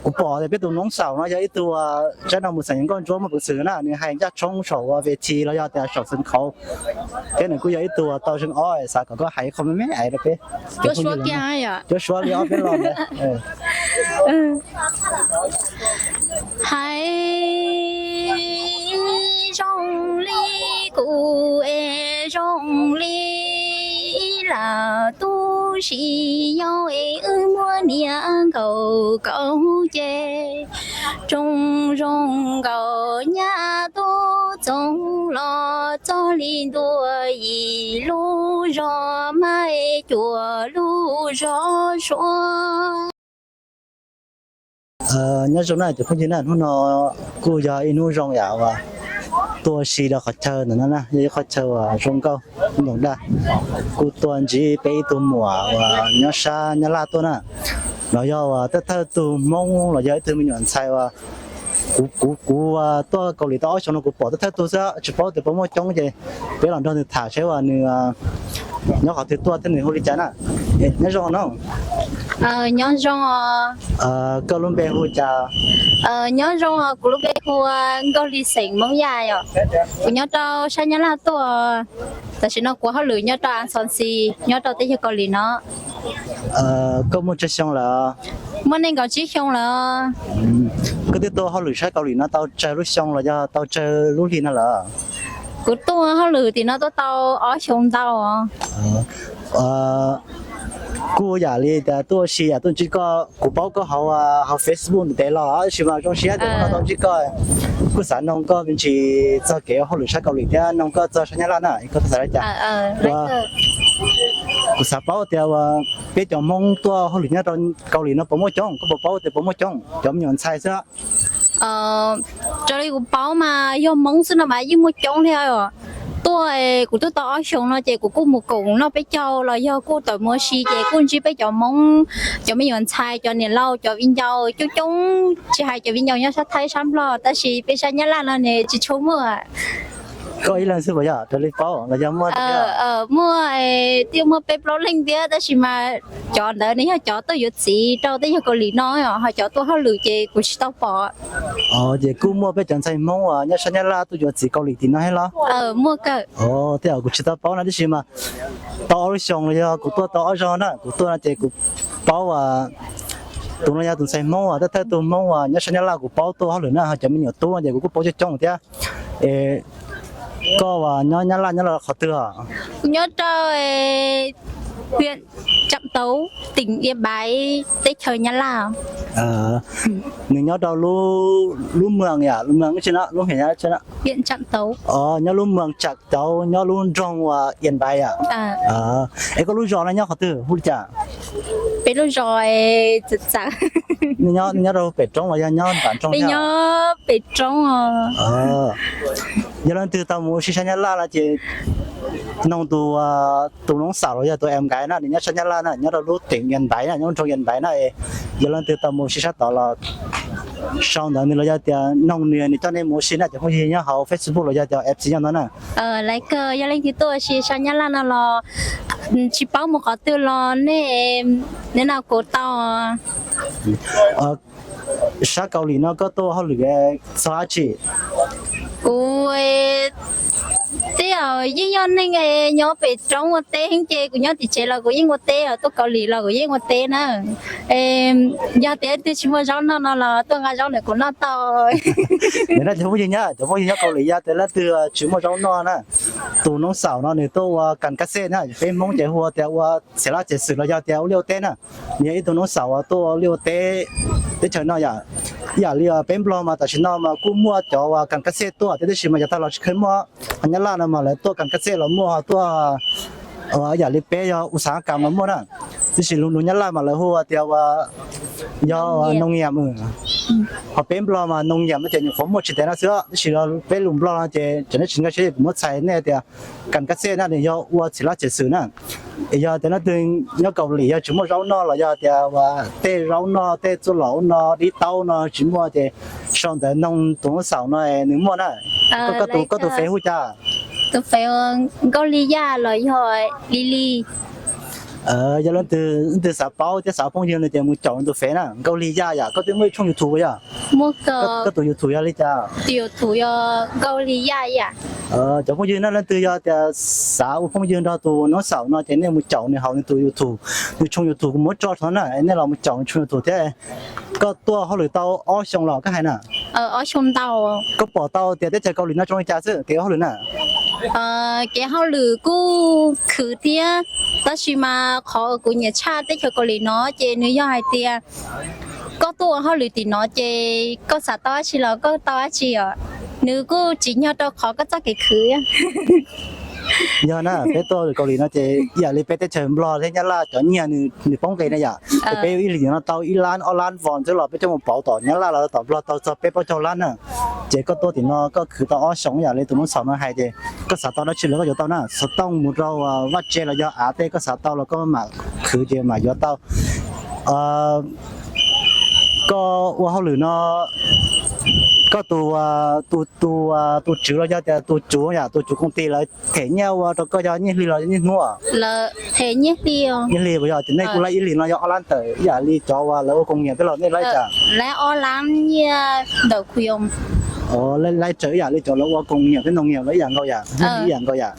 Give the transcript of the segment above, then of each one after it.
Kuv pom tias peb tus noob xaum no yog ib tug, tsam no mus xeem nkauj ntsuab muaj peev xwm na, nws hais ncaj tshoob saum ua ves thi los yog tias saum xeem khauv, thiab nws kuj yog ib tug tau zeeg ob, xav kom koj hais qho me me rau peb. Cuab suab li ob peb lo ntawd. Hais zoo li kuv es zoo li lam tu si yau es wb muaj niam nkaum kaum ces zoo zoo nkaus nyab tub txoov los txog li ntua yim lub zos mas cuaj lub zos suav. Nyob zoo na cov phooj ywg na, hnub no kuj yog ib hnub zoo yam uas tuaj si rau qhov chaw ntawm no na, yog ib qhov chaw uas zoo nkauj nyoos daj. Kuj tuaj ntsib peb ib tug muam uas nyob sab Nyab Laj tuaj na, los yog uas thawj thawj tug Hmoob los yog ib tug me nyuam ntxhais uas kuv, kuv, kuv tuaj Kaus Lim tau ob xyoos no kuv pom thawj thawj tug xwb, tsis paub tias puas muaj coob ces peb los nrog nws tham seb uas nws nyob qhov twg tuaj thiab nws hu li cas na. Nyob zoo no. Nyob zoo. Koj lub npe hu cas? Nyob zoo, kuv lub npe hu Nkauj Lis xeem Hmoob Yaj yom. Kuv nyob rau sab Nyab Laj tuaj. Tam sim no kuv hauj lwm nyob rau Anxonxi, nyob rau teb chaws Kaus Lim no. Koj muaj tsawg xyoo lawm? Muaj nees nkaum tsib xyoo lawm. Koj twb tuaj hauj lwm sab Kaus Lim no tau tsawg lub xyoo los yog tau tsawg lub hli no lawm? Kuv tuaj hauj lwm tim no tuaj tau ob xyoo ntau. Kuj yam li tias tuaj ua si yam tuaj ntsib koj, kuv paub koj hauv, hauv Facebook ntev ntev los tab sis mas zoo siab tias hnub no tau ntsib koj. Kuj xav noog koj me ntsis txog kev ua hauj lwm sab Kaus Lim thiab noog koj txog sab Nyab Laj na, koj xav li cas? Kuv xav paub tias uas peb cov Hmoob tuaj hauj lwm nyob rau Kaus Lim no puas muaj coob, koj puas paub tias puas muaj coob, cov me nyuam ntxhais xwb. Raws li kuv paub mas yog Hmoob xwb no mas yeej muaj coob thiab os. Tuaj, kuv tuaj tau ob xyoos no ces kuv kuj mus koom noj peb caug los yog kuj tawm mus ua si ces kuj ntsib peb cov Hmoob, cov me nyuam ntxhais, cov niam laus, cov viv ncaus coob coob, tsis hais cov viv ncaus nyob sab Thaib sab Nplog tab sis peb sab Nyab Laj no ne tsis tshua muaj. Koj ib leeg xwb puas yog, raws li paub los yog muaj? Muaj, twb muaj peb plaub leeg thiab tab sis mas cov ntawd ne yog cov tuaj yuav txiv rau teb chaws Kaus Lim no, ho cov tuaj hauj lwm ces kuv tsis tau pom. Ces kuj muaj peb cov ntxhais Hmoob uas nyob sab Nyab Laj tuaj yuav txiv Kaus Lim tim no thiab los? Muaj kawg. Thiab kuv tsis tau paub no tab sis mas tau ob lub xyoos los yog kuv tuaj tau ob zaug na, kuv tuaj no ces kuv paub uas tus no yog tus ntxhais Hmoob uas thawj thawj tug Hmoob uas nyob sab Nyab Laj kuv paub tuaj hauj lwm na, ho cov me nyuam tub no ces kuv kuj paub coob coob thiab. Es koj uas nyob Nyab Laj nyob rau qhov twg os? Kuv nyob rau huyện Trạm Tấu, tỉnh Yên Bái, teb chaws Nyab Laj. Nws nyob rau lub, lub moos yom, lub moos, lub huyện Trạm Tấu. Nyob lub moos Trạm Tấu, nyob lub nroog uas Yên Bái yom. Es koj lub zos no nyob qhov twg hu li cas? Peb lub zos txawm txawm. Nyob, nyob rau pem roob los yog nyob nram nroog? Peb nyob pem roob. Yog leej twg tau mus ua si sab Nyab Laj no ces noog tus, tus noob xaum los yog tus em nkaiv na, nws nyob sab Nyab Laj na, nyob rau lub tỉnh Yên Bái na, nyob nroog Yên Bái na. Yog leej twg tau mus ua si sab tod los sau ntawv nws los yog tias noog nws, nws coj nej mus ua si na, cov phooj ywg nyob hauv Facebook los yog tias F C nyob no na. Laiv kawg, yog leej twg tuaj ua si sab Nyab Laj no los tsis paub mus qhov twg los nej, nej no kuv tau. Sab Kaus Lim no koj tuaj hauj lwm txog dab tsi? Kuv twb yeej yog neeg nyob pem roob ua teb heev ces kuv nyob tim tsev los kuv yeej ua teb, tuaj Kaus Lim los kuv yeej ua teb na. Yog tias twg tsis muaj zaub noj no los tuaj nqa zaub ntawm kuv noj tau. Nws na cov phooj ywg nyob, cov phooj ywg nyob Kaus Lim yog tias leej twg tsis muaj zaub noj na, tus noob xaum no nws tuaj ua kas kaj xej na, peb Hmoob ces hu tias ua txhia laj txhia xwm los yog tias ua liaj ua teb na. Nws yog ib tug noob xaum uas tuaj ua liaj ua teb teb chaws no yom. Ib yam li peb Nplog mas tam sim no mas kuj muaj cov uas kas kaj xej tuaj thiab tab sis mas yav tag los tsis khawb muaj. Ho Nyab Laj no mas lawv tuaj kas kaj xej los muaj, ho tuaj ib yam li peb yog ua xav kas los muaj na. Tab sis lus Nyab Laj mas lawv hu tias uas yog nông nghiệp. Ho peb Nplog mas nông nghiệp no ces nyuam qhuav muaj tsis ntev no xwb, tab sis peb lus Nplog no ces tseem nej tsis nkag siab kuv muab txhais nej tias kas kaj xej na nws yog ua txhia laj txhia xwm na. Es yog tias leej twg nyob Kaus Lim yog tsis muaj zaub noj los yog tias uas tej zaub noj tej txuj lom no dib taub no tsis muaj ces sau ntawv noog tus noob xaum no nws muaj na. Koj, koj tus fev hu cas? Tus fev Nkauj Lis Yaj los yog Lis Lis. Yog leej twg xav paub thiab xav ua phooj ywg no ces mus caum tus fev na, Nkauj Lig Yaj yom. Koj twb muaj ib tshooj YouTube yom? Koj tus YouTube yog li cas? Cov phooj ywg na, leej twg yog tias xav ua phooj ywg nrog tus Noob Xaum no ces nej mus caum nws hauv nws tus YouTube, nws tshooj YouTube kuv muab tso saum no na, nej los mus caum nws tshooj YouTube thiab. Koj tuaj hauj lwm tau ob xyoo los koj hais na? Koj pom tau tias teb chaws Kaus Lim no zoo li cas xwb kev ua hauj lwm na? Kev hauj lwm kuj khwv thiab, tab sis mas qhov kuv nyiam tshaj teb chaws Kaus Lim no ces nws yog hais tias koj tuaj ua hauj lwm tim no ces koj xav tau dab tsi los koj tau dab tsi os. Nws kuj tsim nyog rau qhov koj txoj kev khwv. Yog na, peb tuaj Kaus Lim no ces ib yam li peb teb chaws Nplog thiab Nyab Laj cov nyiaj nws poob nqis na yom, ces peb ib hlis no tau ib lab ob lab vos xwb los peb coj mus pauv tom Nyab Laj los tom Nplog tau txog peb plaub caug lab na. Ces koj tuaj tim no koj khwv tau ob xyoos ib yam li tus Noob Xaum no hais ces koj xav tau dab tsi los koj yuav tau na, xov tooj mus rau vaj tse los yog av tej koj xav tau los koj mam khwv ces mam yuav tau. Koj ua hauj lwm no, koj tus, tus, tus, tus tswv los yog tias tus cuv yom, tus cuv koom tis lawv them nyiaj ua rau koj yog nyiaj hli los yog nyiaj hnub? Nyiaj hli puas yog? Ces nej kuj laib ib hlis no yog ob lab ntawm ib yam li cov uas lawv ua koos nyiam tej los nej laib cas? Laib tsawv ib yam li cov lawv ua koos nyiam tej noo nyiam los ib yam nkaus yam, ib yam nkaus yam.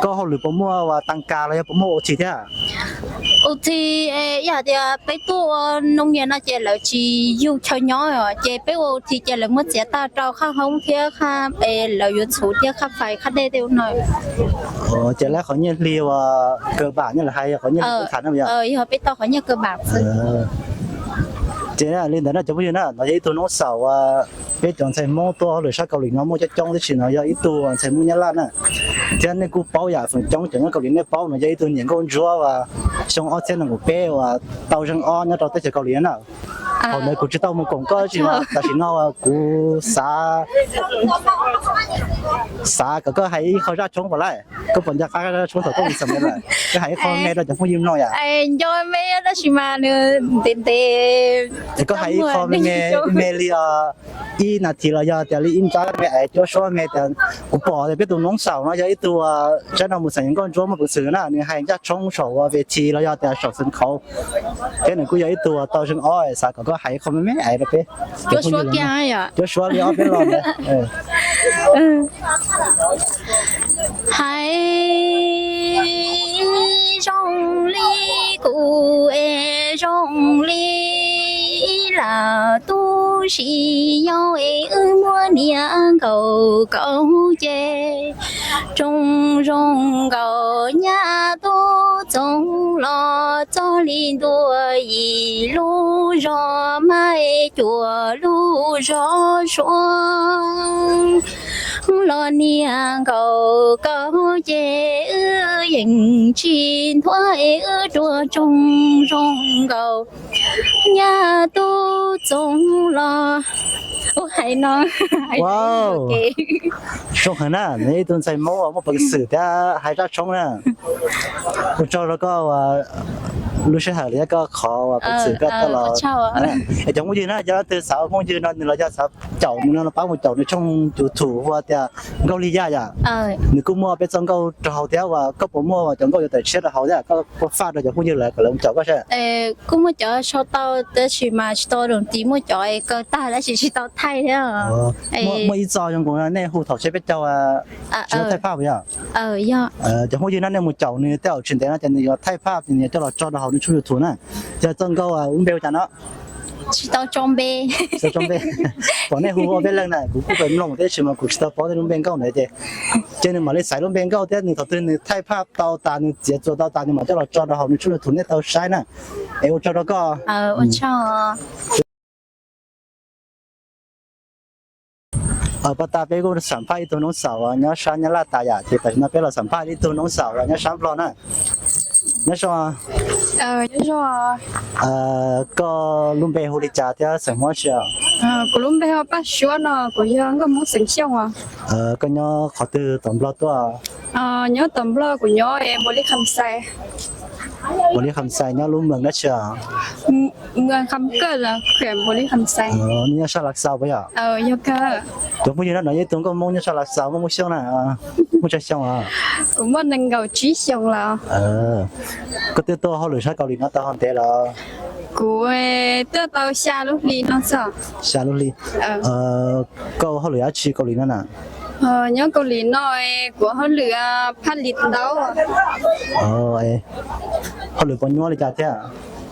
Koj hauj lwm puas muaj uas tas kas los yog puas muaj ua txhis thiab? Ua txhis, yog tias peb tuaj ua noo nyiam no ces lawv tsis yug chaw nyob ces peb ua ua txhis ces lawv muab txiav tag rau qhab hoob thiab lawv yuav txhuv thiab qhab fais qhab dej tej ua no. Ces laib qhov nyiaj hli uas kaw pam nyob lawv hais yog qhov nyiaj hli kuv tham no yog? Yog peb tau qhov nyiaj kaw pam xwb. Ces li ntawd no cov phooj ywg na, no yog ib tug Noob Xaum uas peb cov ntxhais Hmoob tuaj hauj lwm sab Kaus Lim no muaj coob coob tib si no yog ib tug ntxhais Hmoob Nyab Laj na. Thiab nej kuj paub yam feem coob cov nyob Kaus Lim nej paub no yog ib tug niam nkauj ntsuab uas xyoo ob txhiab nees nkaum peb uas tau zeeg ob nyob rau teb chaws Kaus Lim na. Thaum ntawd kuv tsis tau mus koom koj tab sis mas tam sim no kuv xav, xav kom koj hais ib qho zaj tshoob puas laij? Koj puas nco qab zaj tshoob thaum koj mus xam me lawm? Koj hais ib qho me rau cov phooj ywg mloog yom. Nco me tab sis mas nws ntev ntev. Es koj hais ib qho me me, me li ib nas this los yog tias li ib nrab me es cuab suab me tias, kuv pom tias peb tus Noob Xaum no yog ib tug, tsam no mus xeem nkauj ntsuab muaj peev xwm na, nws hais zaj tshoob saum ua ves thi los yog tias saum xeev khaus, thiab nws kuj yog ib tug tau zeeg ob, xav kom koj hais ib qho me me rau peb. Cuab suab li ob peb lo ntawd. Hais zoo li kuv es zoo li lam tu si yau es wb muaj niam nkaus kaum ces zoo zoo nkaus nyab tub txoov los txog li ntua yim lub zos mas es cuaj lub zos suav los niam nkaus kaum ces wb yeej tsis nthuav es wb ruam zoo zoo nkaus nyab tub txoov los. Ua hais no. Zoo heev na, nws ib tug ntxhais Hmoob uas muaj peev xwm thiab hais zaj tshoob na. Ua tsaug rau koj lub sij hawm thiab koj qhov uas peev xwm koj tuaj los. Es cov phooj ywg na, yog leej twg xav ua phooj ywg no nws los yog xav caum nws no pab mus caum nws tshooj YouTube hu tias Nkauj Lig Yaj yom. Nws kuj muaj peb txoj nkauj rau hauv thiab uas koj puas muaj cov nkauj yuav tawm tshiab rau hauv thiab koj puas faj rau cov phooj ywg lawv kom lawv mus caum koj saib? Kuj muaj cov sau tau tab sis mas tsis tau doos tis, muaj cov kaw tag tab sis tsis tau thaij thiab. Muaj ib txoj zoo nkaus nej hu thaum seb peb caug tsis tau thaij phaj puas yog? Cov phooj ywg no nej mus caum nws tej zaum tsis ntev no ces nws yuav thaij phaj ces nws yuav coj los tso rau hauv nws tshooj YouTube na. Yog txoj nkauj lub npe hu cas no? Tsis tau tso npe. Pom nej hu ua peb leeg na, kuv kuj pem mloog tab sis mas kuv tsis tau paub nej lub npe nkauj ntawd ces, ces nws mam li xaiv lub npe nkauj thiab nws thaum twg nws thaij phaj tau tas nws txiav txuas tau tas nws mam coj los tso rau hauv nws tshooj YouTube nej tau saib na. Es ua tsaug rau koj. Pab tas peb kuj xam phaj ib tug Noob Xaum uas nyob sab Nyab Laj tas yam ces tam sim no peb los xam phaj ib tug Noob Xaum uas nyob sab Nplog na. Nyob zoo. Koj lub npe hu li cas thiab xeem Hmoob tsi? Kuv lub npe hu Paj Suab no, kuv yog nkauj Hmoob xeem Xyooj os. Koj nyob qhov twg tom Nplog tuaj? Nyob tom Nplog kuv nyob Npaus Lis Kham Xais. Npaus Lis Kham Xais nyob lub moos dab tsi os? Nej nyob sab Lav Xaus puas yog? Cov phooj ywg no no yeej ib tug nkauj Hmoob nyob sab Lav Xaus muaj muaj xyoo na, muaj tsawg xyoo os? Koj twb tuaj hauj lwm sab Kaus Lim no tau ho ntev los? Kuv tuaj tau xya lub hli no xwb. Xya lub hli. Koj ua hauj lwm dab tsi Kaus Lim no na? Nyob Kaus Lim no kuv hauj lwm phaj lis ntaub. Hauj lwm puas nyuaj li cas thiab?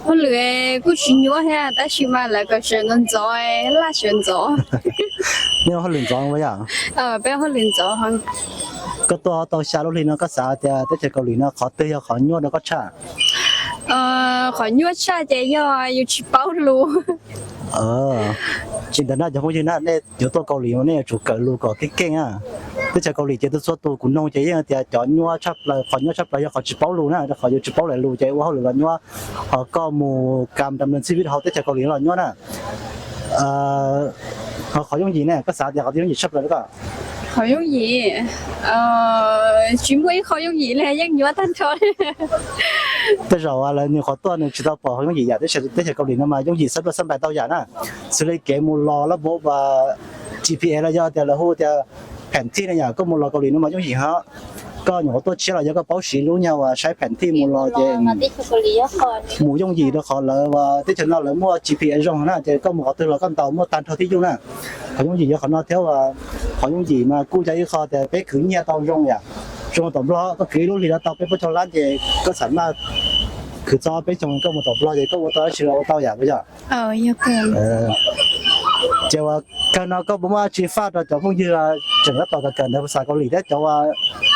Hauj lwm kuj tsis nyuaj thiab tab sis mas lawv kom sawv ntxov ntxov, laj sawv ntxov. Nej ua hauj lwm ntxov puas yog? Peb hauj lwm ntxov. Koj tuaj tau xya lub hli no koj xav tias teb chaws Kaus Lim no qhov twg yog qhov nyuaj rau koj tshaj? Qhov nyuaj tshaj ces yog yus tsis paub lus. Tsis ntawd na cov phooj ywg na, nej yuav tuaj Kaus Lim nej yuav tsum kawm lus kom keej keej na. Teb chaws Kaus Lim ces txhua tus kuv noog ces yeej tias cov nyuaj tshaj plaws, qhov nyuaj tshaj plaws yog qhov tsis paub lus na, rau qhov yus tsis paub lwm lus ces ua hauj lwm los nyuaj, ho koj mus kam ram lwm txhij vij hauv teb chaws Kaus Lim los nyuaj na. Ho qhov yooj yim ne, koj xav tias qhov twg yooj yim tshaj plaws rau koj? Qhov yooj yim, tsis muaj ib qho yooj yim li, yeej nyuaj tag nrho. Tej zaum lawv nws qhov tuaj nws tsis tau pom qhov yooj yim yam, teb chaws Kaus Lim no mas yooj yim xab plas xab npais tau yam na. Xws li kev mus los lab npab G P S los yog tias lawv hu tias pheem thij ne yom, koj mus los Kaus Lim no mas yooj yim hab. Koj nyuam qhuav tuaj tshiab los yog koj paub siv lub nyuag uas saib pheem thij mus los ces mus yooj yim rau qhov lawv teb chaws no lawv muaj G P S zoo na, ces koj mus qhov twg los koj ntaus muaj tag nrho tib yooj na. Qhov yooj yim yog qhov no thiab, qhov yooj yim mas kuj yog ib qho tias peb khwv nyiaj tau zoo yam, zoo tom Nplog, koj khwv ib lub hlis no tau peb plaub caug lab ces koj xam maj khwv txog peb xyoos koj mus tom Nplog ces koj ua tau dab tsi los ua tau yam puas yog? Ces uas kawg no koj puas muaj dab tsi faj rau cov phooj ywg tseem tab tom kawm ntawv phas xas Kaus Lim thiab cov uas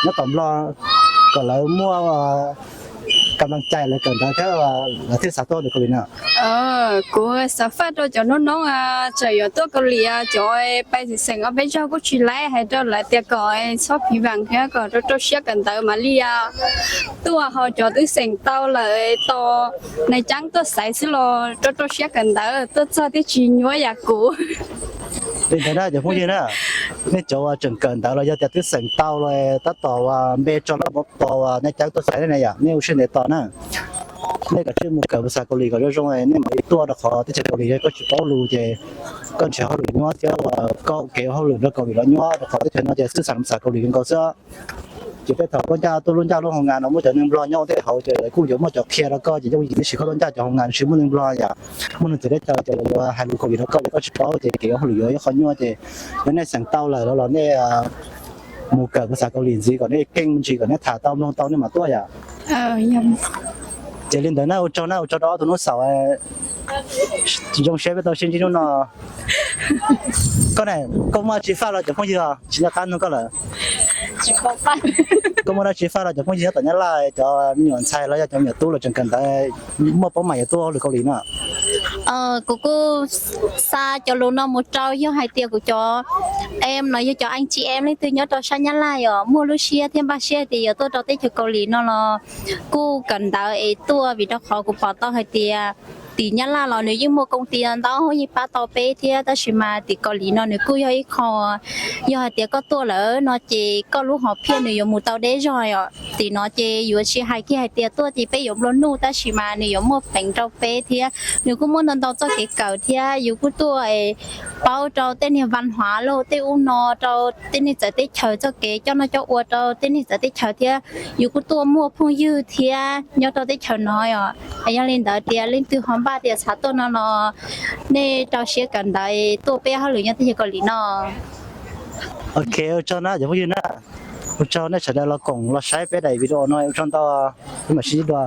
nyob tom Nplog kom lawv muaj kam laj cai lawv kawm ntawv thiab lawv thiaj xav tuaj Kaus Lim no? Kuv xav faj rau cov noob noob tseem yuav tuaj Kaus Lim, cov pais xeem ob peb zaug kuj tsis laib, hais rau lawv tias kom txhob phiv vam thiab kom rau rau siab kawm ntawv mam li tuaj, ho cov twb xeem tau lawm tos nais caab tuaj xaiv xwb los rau rau siab kawm ntawv, tuaj txog thiaj tsis nyuaj yam kuv. Li ntawd na cov phooj ywg na, nej cov uas tseem kawm ntawv los yog tias twb xeem tau los tab tom uas npe tso lab npab tos uas nais caab tuaj xaiv nej na yom, nej ua siab ntev tos na. Nej kav tsij mus kawm phas xas Kaus Lim kom zoo zoo nej mam li tuaj, rau qhov teb chaws Kaus Lim yog koj tsis paub lus ces koj nrhiav hauj lwm nyuaj thiab uas koj kev ua hauj lwm nrog Kaus Lim los nyuaj, rau qhov teb chaws no ces xwb xam phas xas Kaus Lim kawg nkaus xwb. Ces tej thaum koj ncaj tuaj lub ncaj lub hoo nkas no muaj cov neeg Nplog nyob ua ntej hauv ces lawv kuj yuav muaj cov qhia rau koj ces yooj yim, tab sis koj tuaj ncaj cov hoo nkas tsis muaj neeg Nplog yom, muaj neeg txiv teb chaws ces lawv yuav hais lus Kaus Lim rau koj ces koj tsis paub ces kev ua hauj lwm yuav ib qho nyuaj ces yog nej xeem tau lawm los nej mus kawm phas xas Kaus Lim ntxiv kom nej keej ntsis kom nej tham tau mloog tau nej mam tuaj yom. Ces li ntawd na, ua tsaug na, ua tsaug rau ob tug noob xaus, zoo siab peb tau sib ntsib hnub no. Koj ne, koj muaj dab tsi faj rau cov phooj ywg tsis nco qab nug koj lawm? Koj muaj dab tsi faj rau cov phooj ywg nyob tom Nyab Laj, cov me nyuam ntxhais los yog cov me nyuam tub los tseem kawm ntawv, muaj paub mam yuav tuaj hauj lwm Kaus Lim no? Kuv kuj xa cov lus no mus rau yog hais tias kuv cov em los yog cov anh chị em leej twg nyob rau sab Nyab Laj os, muaj lub siab thiab npaj siab tias yuav tuaj rau teb chaws Kaus Lim no los kuj kawm ntawv es tuaj, vim rau qhov kuv pom tau hais tias tim Nyab Laj los nws yeej muaj công ty ntau yeej pab tau peb thiab, tab sis mas tim Kaus Lim no nws kuj yog ib qho, yog hais tias koj tuaj lawm no ces koj lub hom phiaj nws yuav mus tau deb zog os. Tim no ces yuav tsis hais kiag hais tias tuaj ces peb yuav nplua nuj, tab sis mas nws yuav muaj peev rau peb thiab nws kuj muaj ntau ntau txoj kev kawm thiab. Yus kuj tuaj paub rau tej niag văn hóa lauj tej ub no rau tej neeg txawv teb chaws txoj kev coj noj coj ua rau tej neeg txawv teb chaws thiab. Yus kuj tuaj muaj phooj ywg thiab nyob rau teb chaws no os. Yog li ntawd tias leej twg ho npaj tias xav tuaj no los nej rau siab kawm ntawv tuaj peb hauj lwm nyob teb chaws Kaus Lim no. Ok, ua tsaug na cov phooj ywg na, ua tsaug nej sawv daws los koom los saib peb daim video no, ua tsaug ntau, peb mam sib ntsib dua.